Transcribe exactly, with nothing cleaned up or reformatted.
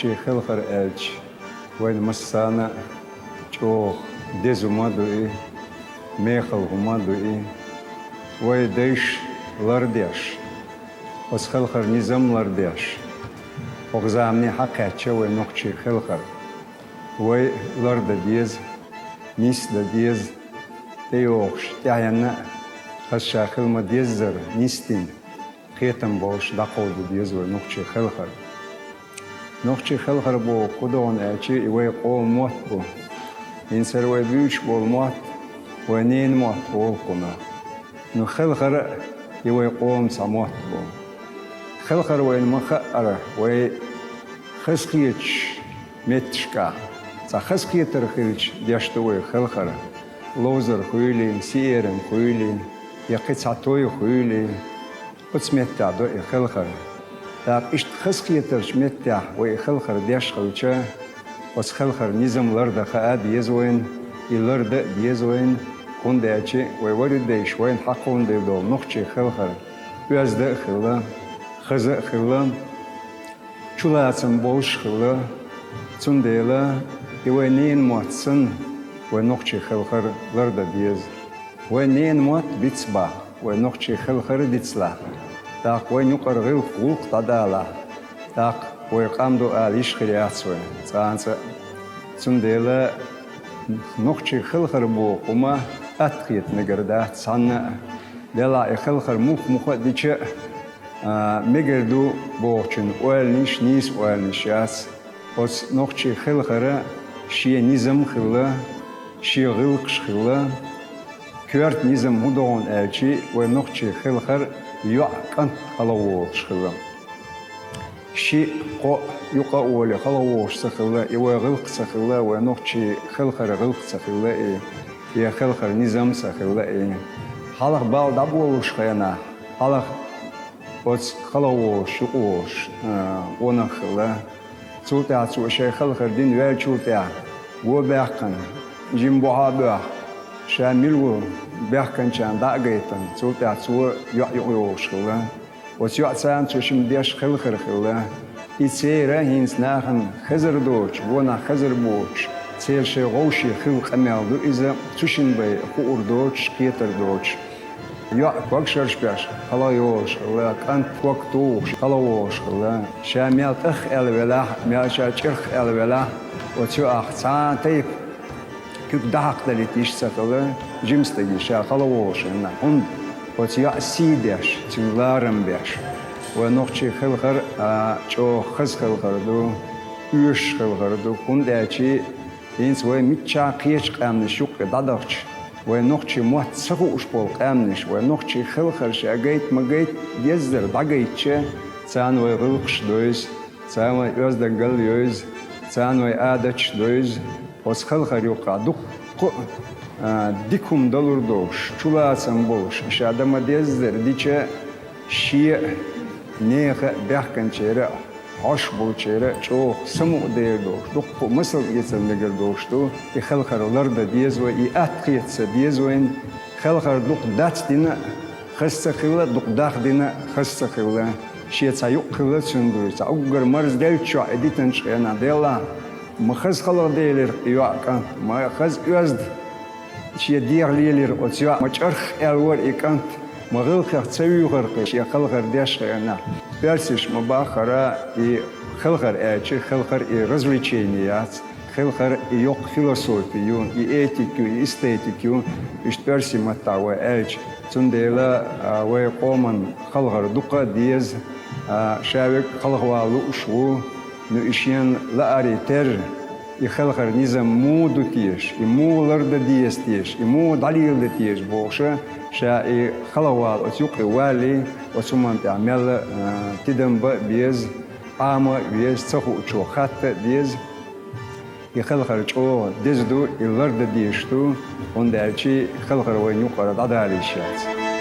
Шен хелхар аьлча, вайна массарна а чӀоагӀа деза хӀума а ду и, мехала хӀума а ду и. Вай дайша лардеш, оцу хелхара низам лардеш, хӀокху замане хьакхаьчна вай нохчийн хелхар. Вай лардан деза, нисдан деза, тӀейогӀуш, тӀаьхьенна а хаза ша хила ма-деззара нисдина, кхетам болуш дӀакховда деза вай нохчийн хелхар. Нохчийн хелхар боху хӀун ду хьуна аьлча, и вай къоман мотт бу. ХӀинца хӀара вай буьйцуш болу мотт вай ненан мотт боху хьуна. Ну, хелхар а и вай къоман цхьа мотт бу. Хелхар вайна ма-хаъара, вай хазахетачу метташкахь, цхьа хазахетар хилча деш ду вай хелхар. Ловзар хуьлий, сиэрам хуьлий, я кхин цхьа той хуьлий, оцу меттехь до и хелхар. ТӀаккха иштта хазахетарчу меттехь вай и хелхар деш хилча, оцу хелхара низам лардан хаа а деза вайна, и лардан а деза вайна, хӀунда аьлча вай вари дайша вайна хьакховдийна долу нохчийн хелхар оьзда а хилла, хаза а хилла, чулацам болуш а хилла. Цундела и вай ненан мотт санна, вай нохчийн хелхар лардан деза. Вай ненан мотт бицбахь, вай нохчийн хелхар а дицлахь, тӀаккха вайна юкъара гӀиллакх, гӀуллакх дӀадалахь, тӀаккха вай къам ду ала йиш хир яц вайн цкъа а. Цундела нохчийн хелхар боху хӀума атта хета мегар дац цхьанна а. Делахь и хелхар муха-муха а дича а, а, мегар ду бохучун ойланаш нийса ойланаш яц. Оцу нохчийн хелхара шен низам а хилла, шен гӀиллакхаш а хилла. Коьрта низам хӀун ду хьуна аьлча, вай нохчийн хелхар йоӀ, кӀант хала волуш хилла. Шиъ, кхоъ, юкъа а волий хала волуш ца хилла, и вай гӀиллакх ца хилла, вай нохчийн хелхара гӀиллакх ца хилла и, я хелхара низам ца хилла и. Хьалха балла дӀаболуш хенахь, хьалха оцу хала волуш, юкъа волуш, а, къонах хилла. Цул тӀаьхьа цо шайн хелхар дина ваьллачул тӀаьхьа го баьккхина, жима бухьа а боьхна, ша мила ву баьхкинчарна дӀа а гайтина, цул тӀаьхьа цо йоӀ юкъа йолуш хилла. Оцу йоӀаца цо шимма деш хелхар хилла. И церан хӀинца нахана хезар доцуш, гонах хезар боцуш, церан шайн вовшийн хилла къамел ду иза, цу шина бен хуур доцуш, кхетар доцуш. ЙоӀ когашарш беш хала йолуш хилла, кӀант ког тухуш хала волуш хилла. Ша мел тӀах аьлла велахь а, мел ша чӀирх аьлла велахь а, оцу йоӀах цхьа а тайпа куьг дӀахьакхадалийта йиш ца хилла, жима стаге ша хала волуш хилла. ХӀунда оцу йоӀа сий деш, цуьнан ларам беш. Вай нохчийн хелхар а чӀогӀа хаза хелхар ду, оьшуш хелхар ду, хӀунда аьлча хӀинца вай миччахьа кхечу къаьмнаш юккъе дӀадахча, вай нохчийн мотт ца хууш болу къаьмнаш, вай нохчийн хелхар ша гайта ма гайта деззара дӀагайтча, царна вай гӀиллакхаш девза, царна вай оьздангалла евза, царна вай адаташ девза. Оцу хелхар юккъехь дуккха а, а, дика хӀума далур долуш, чулацам болуш, и ша дан ма-деззара дича, шен а, нехан а, баьхкинчеран а, хьош болчеран а чӀогӀа самукъадер долуш, дуккха а масал эцар мегар долуш ду. И хелхар лардан деза вай, и атта хета ца деза вайна. Хелхар дукха дац дина а, хаза ца хилла а, дукха даха дина а, хаза ца хилла. Шен цхьа юкъ хилла цуьнан дуй, цхьа уггар марзделлачохь и дитинчу хенахь, делахь, ма хаза хала делира и йоӀ, кӀант, ма хаза оьзда шен дегӀ лелира оцу йоӀа, ма чӀарх аьлла вара и кӀант, ма гӀиллакхех ца вуьйхира кхин шен хелхар деш хенахь. Оьрсаша ма баххара, и хелхар аьлча, хелхар и развлечение яц, хелхар и йоккха философи ю, и этика ю, и эстетика ю, иштта оьрсийн маттахь вай аьлча. Цундела, а, вай къоман хелхар дукха а деза, а, ша верг халхавала лууш ву, ну, и шена лаарий терра, и хелхар низам муха ду теша, и муха лардан деза теша, и муха дӀалеладан теша бохуша, ша и халхавала оцу юккъе валлий, оцу хӀуманна тӀехь мелла а, а, тидам бан а беза, Ӏама а веза, ца хуучо хатта а деза. И хелхар чӀогӀа деза ду, и лардан дезаш ду, хӀунда аьлча хелхар вайна юкъара дӀадала йиш яц.